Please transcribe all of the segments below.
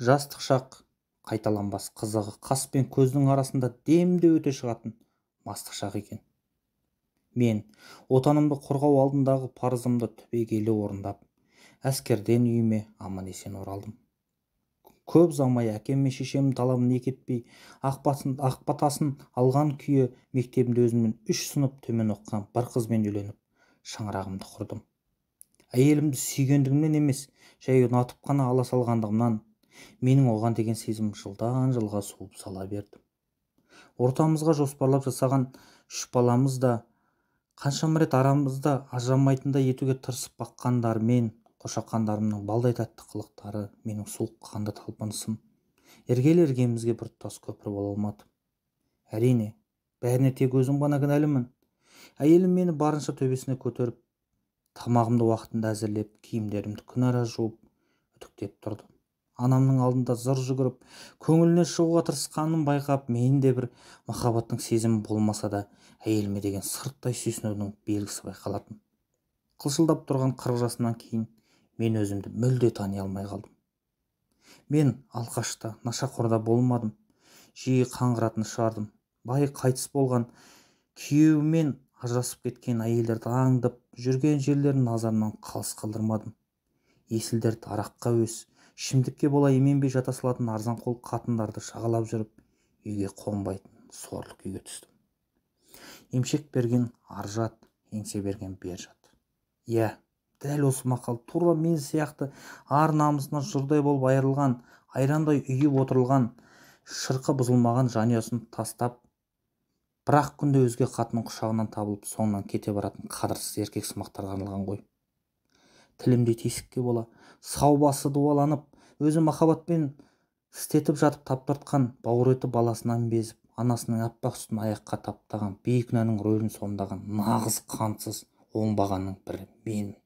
Жастық шақ қайталанбас қызығы қас пен көздің арасында демде өте шығатын мастық шақ екен. Мен отанымды қорғау алдындағы парызымды түбегейлі орындап, әскерден үйіме аман-есен оралдым. Көп ұзамай әкем мен шешемнің талабын екі етпей, ақ батасын алған күйі мектебімде өзімнен 3 сынып төмен оқыған бір қызбен үйленіп, шаңырағымды құрдым. Әйелімді сүйгендігімнен емес, жай ұнатып қана ала салғандығымнан менің оған деген сезім жылдан жылға суып сала берді. Ортамызға жоспарлап жасаған 3 баламыз да қаншама рет арамызда ажырамайтындай етуге тырысып баққандарымен қошақандарымның балдай тәтті қылықтары менің суық қанды талпынысым іргелі іргемізге бір тұтас көпір бола алмады. Әрине, бәріне тек өзім ғана кінәлімін. Әйелім мені барынша төбесіне көтеріп, тамағымды уақытында әзірлеп, киімдерімді күнара жуып, үтіктеп тұрды. Анамның алдында зыр жүгіріп, көңіліне шығуға тырысқанын байқап, мен де бір махаббаттың сезімі болмаса да, әйеліме деген сырттай сүйсінудің белгісі байқалатын. Қылшылдап тұрған 40 жасымнан кейін мен өзімді мүлде тани алмай қалдым. Мен алқашта, нашақорда болмадым. Жиі қаңғыратын шығардым. Бай қайтыс болған, күйеуімен ажырасып кеткен әйелдерді аңдып, жүрген жерлерін назарымнан қалыс қалдырмадым. Есіл дерті араққа өс, ішімдікке бола еменбей жата салатын арзан қол қатындарды жағалап жүріп, үйге қонбайтын сорлы күйге түстім. Емшек берген ар жат, еңсе берген бер жат. Иә, дәл осы мақал тура мен сияқты ар намысынан жұрдай болып айырылған, айрандай үйіп отырылған, шырқы бұзылмаған жанұясын тастап, бірақ күнде өзге қатынның құшағынан табылып, соңынан кете баратын қадірсіз еркек сымақтарға арналған ғой. Тілімдей тесікке бола, сау басы дуаланып, өзі махаббатпен істетіп жатып таптыртқан бауыр еті баласынан безіп, анасының аппақ сүтін аяққа таптаған бейкүнәнің рөлін сомдаған нағыз қансыз оңбағанның бірі менмін.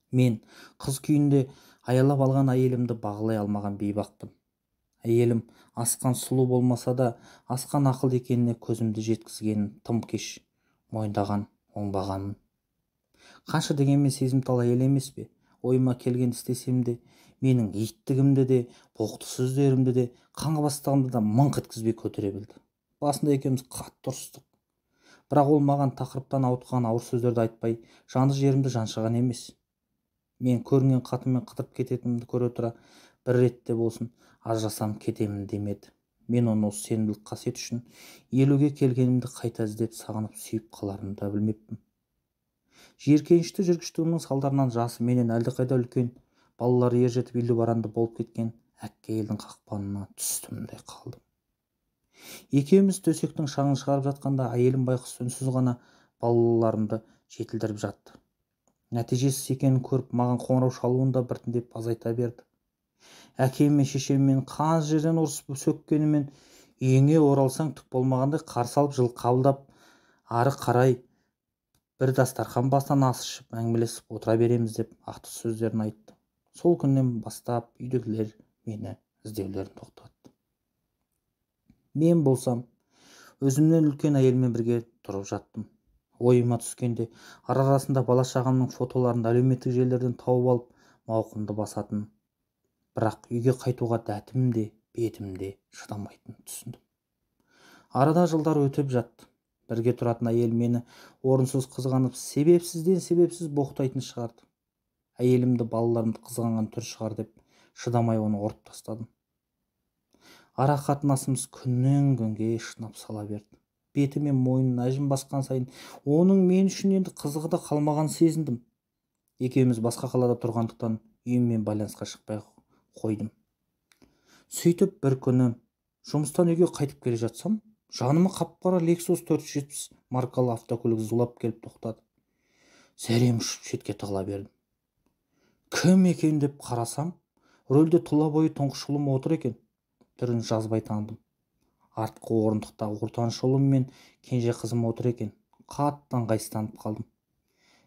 Мен қыз күйінде аялап алған әйелімді бағалай алмаған бейбақпын. Әйелім асқан сұлу болмаса да, асқан ақылды екеніне көзімді жеткізгенін тым кеш мойындаған оңбағанмын. Қанша дегенмен сезімтал әйел емес пе? Ойыма келген істесем де, менің иттігімді де, боқты сөздерімді де, қаңғыбастығымды да мыңқ еткізбей көтере білді. Басында екеуміз қатты ұрыстық. Бірақ ол маған тақырыптан ауытқыған ауыр сөздерді айтпай, жанды жерімді жаншыған емес. Мен көрінген қатынмен қыдырып кететінімді көре тұра, бір ретте болсын ажырасам кетемін демеді. Мен оны осы сенімділік қасиет үшін 50-ге келгенімді қайта іздеп, сағынып сүйіп қаларымды да білмеппін. Жиіркенішті жүргіштігімнің салдарынан жасы менен әлдеқайда үлкен, балалары ер жетіп үйлі баранды болып кеткен әкке елдің қақпанына түстім де қалдым. Екеуміз төсектің шаңын шығарып жатқанда әйелім байқұс үнсіз ғана балаларымды жетілдіріп жатты. Нәтижесіз екенін көріп, маған қоңырау шалуын да біртіндеп азайта берді. Әкем мен шешеммен қанша жерден ұрысып сөккенімен үйіңе оралсаң түк болмағандай қарсы алып жыл қабылдап, ары қарай бір дастархан басынан ас ішіп әңгімелесіп отыра береміз деп ақтық сөздерін айтты. Сол күннен бастап үйдегілер мені іздеулерін тоқтатты. Мен болсам өзімнен үлкен әйелмен бірге тұрып жаттым. Ойыма түскенде ара-арасында бала шағамның фотоларын әлеуметтік желілерден тауып алып мауқымды басатын. Бірақ үйге қайтуға дәтім де, бетім де шыдамайтынын түсіндім. Арада жылдар өтіп жатты. Бірге тұратын әйел мені орынсыз қызғанып, себепсізден себепсіз боқтайтын шығарды. Әйелімді, балаларымды қызғанған түр шығар деп шыдамай оны ұрып тастадым. Ара қатынасымыз күннен күнге шынап сала берді. Беті мен мойнын әжім басқан сайын оның мен үшін енді қызығы да қалмағанын сезіндім. Екеуміз басқа қалада тұрғандықтан үйіммен байланысқа шықпай қойдым. Сөйтіп бір күні жұмыстан үйге қайтып келе жатсам, жаныма қап-қара Lexus 470 маркалы автокөлік зулап келіп тоқтады. Зәрем ұшып шетке тығыла бердім. Кім екен деп қарасам, рөлде тұла бойы тұңғыш ұлым отыр екен. Түрін жазбай таныдым. Артқы орындықта ортаншы ұлым мен кенже қызым отыр екен. Қатты ыңғайсызданып қалдым.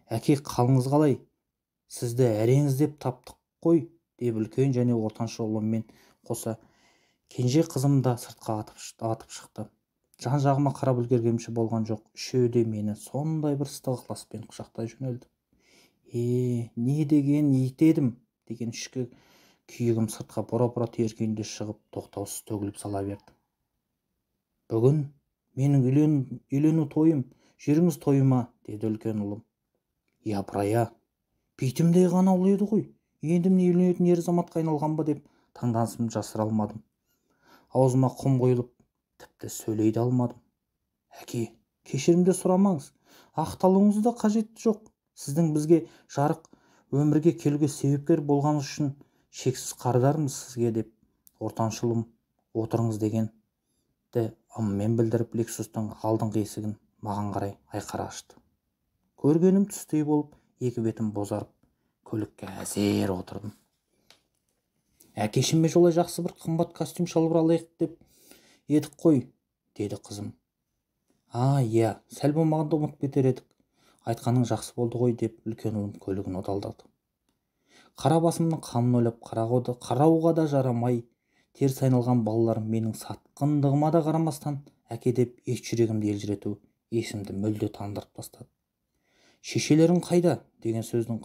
Әке, қалыңыз қалай? Сізді әрең іздеп таптық қой, деп үлкен және ортаншы ұлыммен қоса кенже қызым да сыртқа атып шықты. Жан жағыма қарап үлгергенімше болған жоқ. Үшеуі де мені сондай бір ыстық ықыласпен құшақтай жөнелді. Не деген ит едім деген ішкі Күйігім сыртқа бұра-бұра тер күйінде шығып, тоқтаусыз төгіліп сала берді. Бүгін менің үйлену тойым, жүріңіз тойыма, деді үлкен ұлым. Япырая, битімдей ғана ұл еді ғой, енді міне үйленетін ер азаматқа айналған ба деп таңданысымды жасыра алмадым. Аузыма құм құйылып, тіпті сөйлей де алмадым. Әке, кешірім де сұрамаңыз, ақталуыңыз да қажет жоқ. Сіздің бізге жарық өмірге келуге себепкер болғаныңыз үшін шексіз қарыздармыз сізге, деп ортаншы ұлым отырыңыз дегенді ыммен білдіріп, Лексустың алдыңғы есігін маған қарай айқара ашты. Көргенім түстей болып, екі бетім бозарып, көлікке әзер отырдым. Әкешіме жолай жақсы бір қымбат костюм шалбар алайық деп едік қой, деді қызым. А, иә, сәл болмағанда ұмытып кетер едік. Айтқаның жақсы болды ғой, деп үлкен ұлым көлігін оталдады. Қара басымның қамын ойлап, қарауға да жарамай, теріс айналған балаларым менің сатқындығыма да қарамастан, әке деп ет жүрегімді елжірету есімді мүлде тандырып тастады. Шешелерің қайда деген сөздің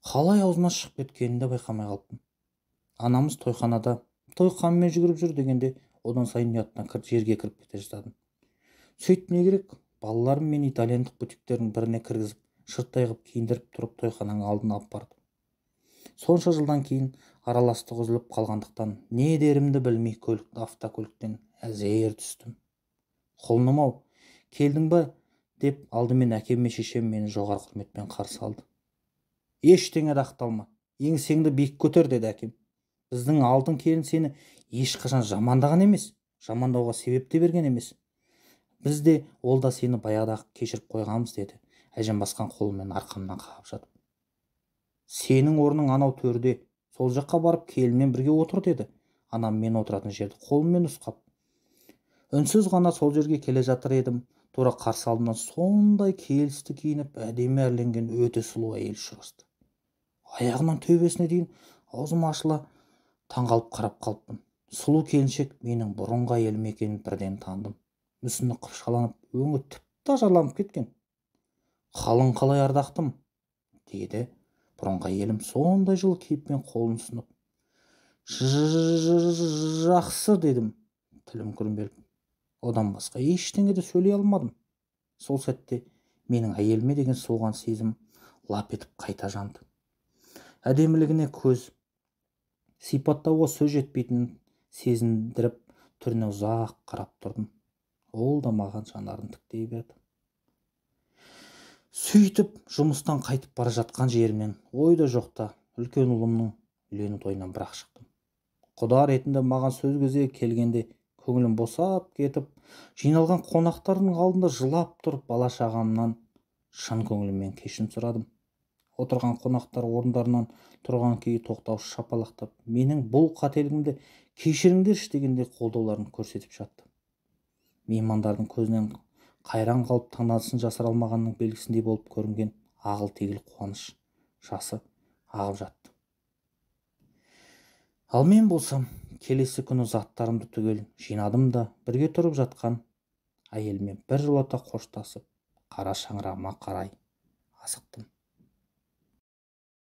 қалай аузынан шығып кеткенін де байқамай қалыппын. Анамыз тойханада той қамымен жүгіріп жүр дегенде, одан сайын ұяттан жерге кіріп кете жаздадым. Сөйтіп не керек, балаларым мені итальяндық бутиктердің біріне кіргізіп, шырттай қып киіндіріп тұрып тойхананың алдына алып барды. Сонша жылдан кейін араластық үзіліп қалғандықтан не дерімді білмей автокөліктен әзер түстім. Құлыным-ау, келдің бе, деп алдымен әкем мен шешем мені жоғары құрметпен қарсы алды. Ештеңе де ақталма, еңсеңді биік көтер, деді әкем. Біздің алтын келін сені ешқашан жамандаған емес, жамандауға себеп те берген емес. Біз де, ол да сені баяғыда кешіріп қойғанбыз, деді әжем басқан қолымен арқамнан қағып жатып. Сенің орның анау төрде, сол жаққа барып келінмен бірге отыр, деді анам мен отыратын жерді қолымен нұсқап. Үнсіз ғана сол жерге келе жатыр едім, тура қарсы алдымнан сондай келісті киініп, әдемі әрленген өте сұлу әйел ұшырасты. Аяғынан төбесіне дейін аузым ашыла таңғалып қарап қалыппын. Сұлу келіншек менің бұрынғы әйелім екенін бірден таныдым. Мүсіні қыпшаланып, өңі тіпті ажарланып кеткен. Қалың қалай ардақтым, деді бұрынғы әйелім сондай жылы кейіппен қолын ұсынып. Жақсы, дедім, тілім күрмеліп. Одан басқа ештеңе де сөйлей алмадым. Сол сәтте менің әйеліме деген соған сезім лап етіп қайта жанды. Әдемілігіне көз сипаттауға сөз жетпейтінін сезіндіріп, түріне ұзақ қарап тұрдым. Ол да маған жанарын тіктей берді. Сөйтіп жұмыстан қайтып бара жатқан жерімнен ойда жоқта үлкен ұлымның үйлену тойынан бірақ шықтым. Құда ретінде маған сөз кезегі келгенде көңілім босап кетіп, жиналған қонақтардың алдында жылап тұрып бала шағамнан шын көңіліммен кешірім сұрадым. Отырған қонақтар орындарынан тұрған күйі тоқтаусыз шапалақтап, менің бұл қателігімді кешіріңдерші дегендей қолдауларын көрсетіп жатты. Меймандардың көзінен қайран қалып таңданысын жасыра алмағанның белгісіндей болып көрінген ағыл-тегіл қуаныш жасы ағып жатты. Ал мен болсам, келесі күні заттарымды түгел жинадым да, бірге тұрып жатқан әйеліммен біржолата қоштасып, қара шаңырағыма қарай асықтым.